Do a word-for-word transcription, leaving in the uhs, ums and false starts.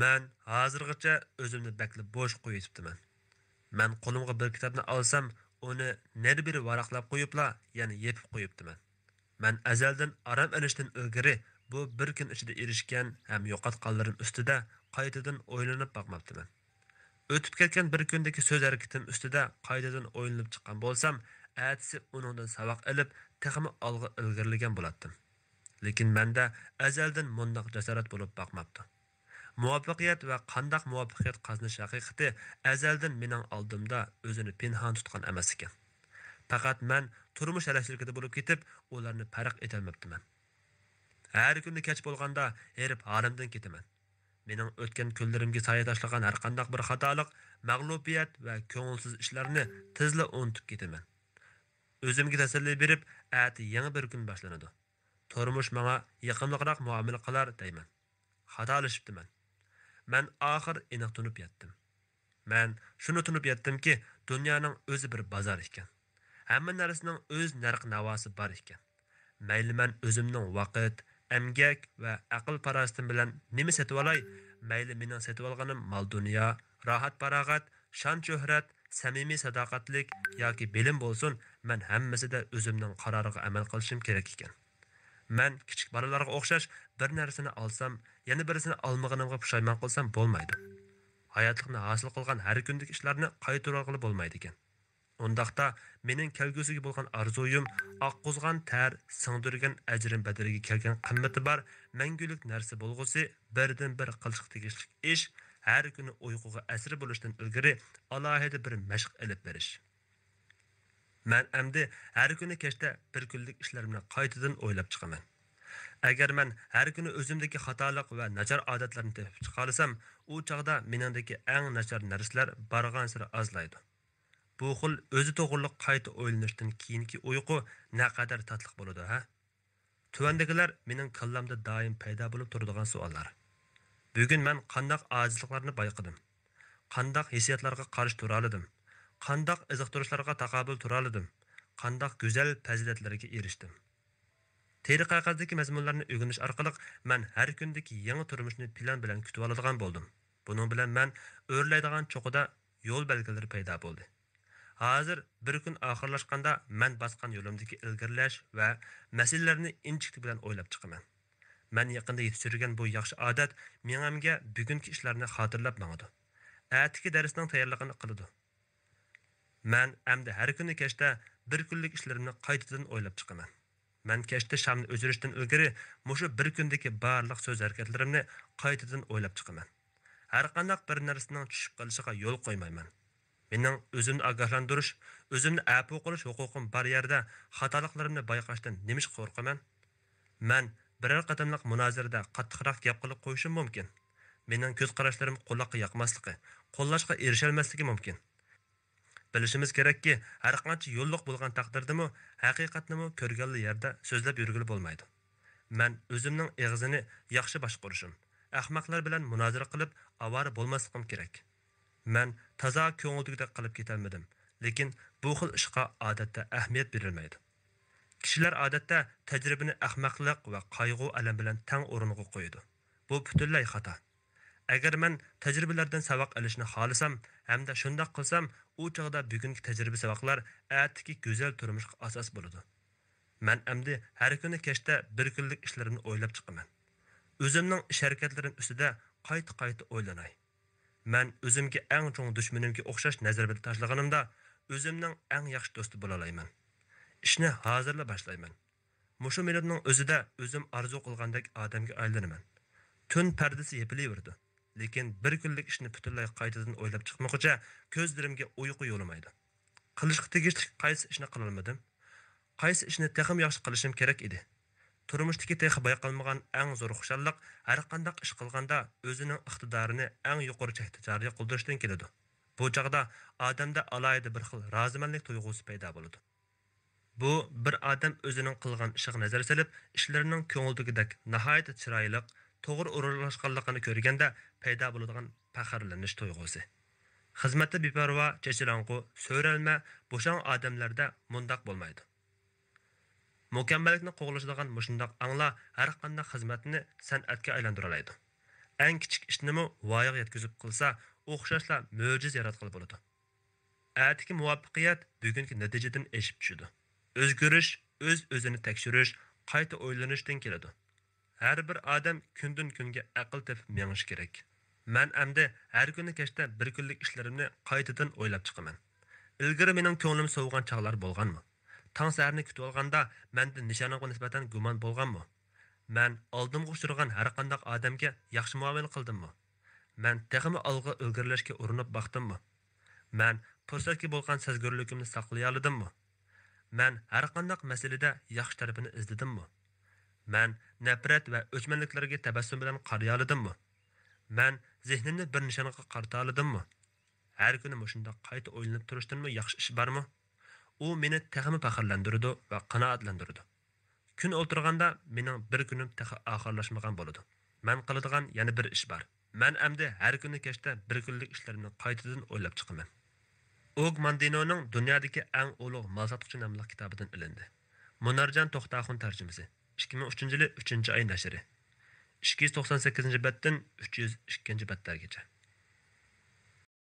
مەن ھازىرغىچە ئۆزۈمنى بەكلا بوش قويۇۋېتىپتىمەن. مەن قولۇمغا بىر كىتابنى ئالسام، ئۇنى نېرى-بېرى ۋاراقلاپ قويۇپلا، يەنە يېپىپ قويۇپتىمەن. مەن ئەزەلدىن ئارام ئېلىشتىن ئىلگىرى بۇ بىر كۈن ئىچىدە ئېرىشكەن ھەم يوقاتقانلىرىم ئۈستىدە قايتىدىن ئويلىنىپ باقماپتىمەن. ئۆتۈپ كەتكەن بىر كۈندىكى سۆز ھەرىكىتىم ئۈستىدە قايتىدىن ئويلىنىپ چىققان بولسام، ئەتىسى ئۇنىڭدىن ساۋاق ئېلىپ، تېخىمۇ ئالغا ئىلگىرىلىگەن بولاتتىم. لېكىن مەندە ئەزەلدىن مۇنداق جاسارەت بولۇپ باقماپتۇ. مۇۋەپپەقىيەت ۋە قانداق مۇۋەپپەقىيەت قازىنىش ھەقىقىتى ئەزەلدىن مېنىڭ ئالدىمدا ئۆزىنى پىنھان تۇتقان ئەمەس ئىكەن. پەقەت مەن تۇرمۇش ھەلەكچىلىكىدە بولۇپ كېتىپ، ئۇلارنى پەرق ئېتەلمەپتىمەن. ھەر كۈنى كەچ بولغاندا ھېرىپ ھالىمدىن كېتىمەن. مېنىڭ ئۆتكەن كۈنلىرىمگە سايە تاشلىغان ھەرقانداق بىر خاتالىق، مەغلۇبىيەت ۋە كۆڭۈلسىز ئىشلارنى تېزلا ئۇنتۇپ كېتىمەن. ئۆزۈمگە تەسەللى بېرىپ، ئەتە يېڭى بىر كۈن باشلىنىدۇ. تۇرمۇش ماڭا يېقىملىقراق مۇئامىلە قىلار دەيمەن. خاتالىشىپتىمەن. مەن ئاخىر ئېنىق تونۇپ يەتتىم. مەن شۇنى تونۇپ يەتتىمكى، دۇنيانىڭ ئۆزى بىر بازار ئىكەن. ھەممە نەرسىنىڭ ئۆز نەرخ-ناۋاسى بار ئىكەن. مەيلى مەن ئۆزۈمنىڭ ۋاقىت، ئەمگەك ۋە ئەقىل-پاراسىتىم بىلەن نېمە سېتىۋالاي، مەيلى مېنىڭ سېتىۋالغىنىم مال-دۇنيا، راھەت-پاراغەت، شان-شۆھرەت، سەمىمىي ساداقەتلىك ياكى بىلىم بولسۇن، مەن ھەممىسىدە ئۆزۈمنىڭ قارارىغا ئەمەل قىلىشىم كېرەك ئىكەن. مەن كىچىك بالىلارغا ئوخشاش بىر نەرسىنى ئالسام، يەنە بىرسىنى ئالمىغىنىمغا پۇشايمان قىلسام بولمايدۇ. ھاياتلىقنى ھاسىل قىلغان ھەر كۈندىكى ئىشلارنى قايتۇرۇۋالغىلى بولمايدىكەن. ئۇنداقتا مېنىڭ كەلگۈسىگە بولغان ئارزۇيۇم، ئاققۇزغان تەر، سىڭدۈرگەن ئەجرىم بەدىلىگە كەلگەن قىممىتى بار مەڭگۈلۈك نەرسە بولغۇسى، بىردىنبىر قىلىشقا تېگىشلىك ئىش، ھەر كۈنى ئۇيقۇغا ئەسىر بولۇشتىن ئىلگىرى ئالاھىدە بىر مەشىق ئېلىپ بېرىش. مەن ئەمدى ھەر كۈنى كەچتە بىر كۈنلۈك ئىشلىرىمنى قايتىدىن ئويلاپ چىقىمەن. ئەگەر مەن ھەر كۈنى ئۆزۈمدىكى خاتالىق ۋە ناچار ئادەتلەرنى تېپىپ چىقالىسام، ئۇ چاغدا مېنىڭدىكى ئەڭ ناچار نەرسىلەر بارغانسېرى ئازلايدۇ. بۇ خىل ئۆزى توغرىلىق قايتا ئويلىنىشتىن كېيىنكى ئۇيقۇ نەقەدەر تاتلىق بولىدۇ ھە! تۆۋەندىكىلەر مېنىڭ كاللامدا دائىم پەيدا بولۇپ تۇرىدىغان سوئاللار. بۈگۈن مەن قانداق ئاجىزلىقلارنى بايقىدىم؟ قانداق ھېسسىياتلارغا قارشى تۇرالىدىم؟ قانداق ئىزىقتۇرۇشلارغا تاقابىل تۇرالىدىم؟ قانداق گۈزەل پەزىلەتلەرگە ئېرىشتىم؟ تېرە قەغەزدىكى مەزمۇنلارنى ئۆگىنىش ئارقىلىق مەن ھەر كۈندىكى يېڭى تۇرمۇشنى پىلان بىلەن كۈتۈۋالىدىغان بولدۇم. بۇنىڭ بىلەن مەن ئۆرلەيدىغان چوققىدا يول بەلگىلىرى پەيدا بولدى. ھازىر بىر كۈن ئاخىرلاشقاندا مەن باسقان يولۇمدىكى ئىلگىرىلەش ۋە مەسىلىلەرنى ئىنچىكىلىك بىلەن ئويلاپ چىقىمەن. مەن يېقىندا يېتىشتۈرگەن بۇ ياخشى ئادەت مېڭەمگە بۈگۈنكى ئىشلارنى خاتىرىلەپ ماڭىدۇ. ئەتىكى دەرسنىڭ تەييارلىقىنى قىلىدۇ. مەن ئەمدى ھەر كۈنى كەچتە بىر كۈنلۈك ئىشلىرىمنى قايتىدىن ئويلاپ چىقىمەن. مەن كەچتە شامنى ئۆچۈرۈشتىن ئىلگىرى مۇشۇ بىر كۈندىكى بارلىق سۆز ھەرىكەتلىرىمنى قايتىدىن ئويلاپ چىقىمەن. ھەرقانداق بىر نەرسىنىڭ چۈشۈپ قېلىشىغا يول قويمايمەن. مېنىڭ ئۆزۈمنى ئاگاھلاندۇرۇش، ئۆزۈمنى ئەپۇ قىلىش ھوقۇقۇم بار يەردە خاتالىقلىرىمنى بايقاشتىن نېمىشقا قورقىمەن؟ مەن بىرەر قېتىملىق مۇنازىرىدە قاتتىقراق گەپ قىلىپ قويۇشۇم مۇمكىن. مېنىڭ كۆز قاراشلىرىم قۇلاققا ياقماسلىقى، قوللاشقا ئېرىشەلمەسلىكى مۇمكىن. بىلىشىمىز كېرەككى، ھەرقانچە يوللۇق بولغان تەقدىردىمۇ، ھەقىقەتنىمۇ كۆرگەنلا يەردە سۆزلەپ يۈرگىلى بولمايدۇ. مەن ئۆزۈمنىڭ ئېغىزىنى ياخشى باشقۇرۇشۇم، ئەخمەقلەر بىلەن مۇنازىرە قىلىپ ئاۋارە بولماسلىقىم كېرەك. مەن تازا كۆڭۈلدىكىدەك قىلىپ كېتەلمىدىم، لېكىن بۇ خىل ئىشقا ئادەتتە ئەھمىيەت بېرىلمەيدۇ. كىشىلەر ئادەتتە تەجرىبىنى ئەخمەقلىق ۋە قايغۇ-ئەلەم بىلەن تەڭ ئورۇنغا قويىدۇ. بۇ پۈتۈنلەي خاتا. ئەگەر مەن تەجرىبىلەردىن ساۋاق ئېلىشنى خالىسام ھەمدە شۇنداق قىلسام، ئۇ چاغدا بۈگۈنكى تەجرىبە-ساۋاقلار ئەتىكى گۈزەل تۇرمۇشقا ئاساس بولىدۇ. مەن ئەمدى ھەر كۈنى كەچتە بىر كۈنلۈك ئىشلىرىمنى ئويلاپ چىقىمەن. ئۆزۈمنىڭ ئىش-ھەرىكەتلىرىم ئۈستىدە قايتا-قايتا ئويلىناي. مەن ئۆزۈمگە ئەڭ چوڭ دۈشمىنىمگە ئوخشاش نەزەر بىلەن تاشلىغىنىمدا، ئۆزۈمنىڭ ئەڭ ياخشى دوستى بولالايمەن. ئىشنى ھازىرلا باشلايمەن. مۇشۇ مىنۇتنىڭ ئۆزىدە ئۆزۈم ئارزۇ قىلغاندەك ئادەمگە ئايلىنىمەن. تۈن پەردىسى يېپىلىۋېرىدۇ. لېكىن بىر كۈنلۈك ئىشنى پۈتۈنلەي قايتىدىن ئويلاپ چىقمىغۇچە كۆزلىرىمگە ئۇيقۇ يولىمايدۇ. قىلىشقا تېگىشلىك قايسى ئىشنى قىلالمىدىم؟ قايسى ئىشنى تېخىمۇ ياخشى قىلىشىم كېرەك ئىدى؟ تۇرمۇشتىكى تېخى بايقالمىغان ئەڭ زور خۇشاللىق ھەرقانداق ئىش قىلغاندا ئۆزىنىڭ ئىقتىدارىنى ئەڭ يۇقىرى چەكتە جارى قىلدۇرۇشتىن كېلىدۇ. بۇ چاغدا ئادەمدە ئالاھىدە بىر خىل رازىمەنلىك تۇيغۇسى پەيدا بولىدۇ. بۇ بىر ئادەم ئۆزىنىڭ قىلغان ئىشىغا نەزەر سېلىپ، ئىشلىرىنىڭ كۆڭۈلدىكىدەك ناھايىتى چىرايلىق، توغرا ئورۇنلاشقانلىقىنى كۆرگەندە پەيدا بولىدىغان پەخىرلىنىش تۇيغۇسى. خىزمەتتە بىپەرۋا، چېچىلاڭغۇ، سۆرەلمە، بوشاڭ ئادەملەردە مۇنداق بولمايدۇ. مۇكەممەللىكنى قوغلىشىدىغان مۇشۇنداق ئاڭلار ھەرقانداق خىزمەتنى سەنئەتكە ئايلاندۇرالايدۇ. ئەڭ كىچىك ئىشنىمۇ ۋايىغا يەتكۈزۈپ قىلسا، ئوخشاشلا مۆجىزە ياراتقىلى بولىدۇ. ئەتىكى مۇۋەپپەقىيەت بۈگۈنكى نەتىجىدىن ئېشىپ چۈشىدۇ. ئۆزگىرىش ئۆز-ئۆزىنى تەكشۈرۈش، قايتا ئويلىنىشتىن كېلىدۇ. ھەر بىر ئادەم كۈندىن-كۈنگە ئەقىل تېپىپ مېڭىشى كېرەك. مەن ئەمدى ھەر كۈنى كەچتە بىر كۈنلۈك ئىشلىرىمنى قايتىدىن ئويلاپ چىقىمەن. ئىلگىرى مېنىڭ كۆڭلۈم سوۋۇغان چاغلار بولغانمۇ؟ تاڭ سەھەرنى كۈتۈۋالغاندا مەندە نىشانىمغا نىسبەتەن گۇمان بولغانمۇ؟ مەن ئالدىمغا ئۇچرىغان ھەرقانداق ئادەمگە ياخشى مۇئامىلە قىلدىممۇ؟ مەن تېخىمۇ ئالغا ئىلگىرىلەشكە ئۇرۇنۇپ باقتىممۇ؟ مەن پۇرسەتكە بولغان سەزگۈرلۈكۈمنى ساقلىيالىدىممۇ؟ مەن ھەرقانداق مەسىلىدە ياخشى تەرىپىنى ئىزدىدىممۇ؟ مەن نەپرەت ۋە ئۆچمەنلىكلەرگە تەبەسسۇم بىلەن قارىيالىدىممۇ؟ مەن زېھنىمنى بىر نىشانغا قارىتالىدىممۇ؟ ھەر كۈنى مۇشۇنداق قايتا ئويلىنىپ تۇرۇشتىنمۇ ياخشى ئىش بارمۇ؟ ئۇ مېنى تېخىمۇ پەخىرلەندۈرىدۇ ۋە قانائەتلەندۈرىدۇ. كۈن ئولتۇرغاندا مېنىڭ بىر كۈنۈم تېخى ئاخىرلاشمىغان بولىدۇ. مەن قىلىدىغان يەنە بىر ئىش بار. مەن ئەمدى ھەر كۈنى كەچتە بىر كۈنلۈك ئىشلىرىمنى قايتىدىن ئويلاپ چىقىمەن. ئوگ ماندىنونىڭ دۇنيادىكى ئەڭ ئۇلۇغ مال ساتقۇچى ناملىق كىتابىدىن ئېلىندى. مۇنارجان توختاخۇن تەرجىمىسى. ئىككى مىڭ ئۈچىنچى يىلى ئۈچىنچى ئاي نەشرى. ئىككى يۈز توقسان سەككىزىنچى بەتتىن ئۈچ يۈز ئىككىنچى بەتلەرگىچە.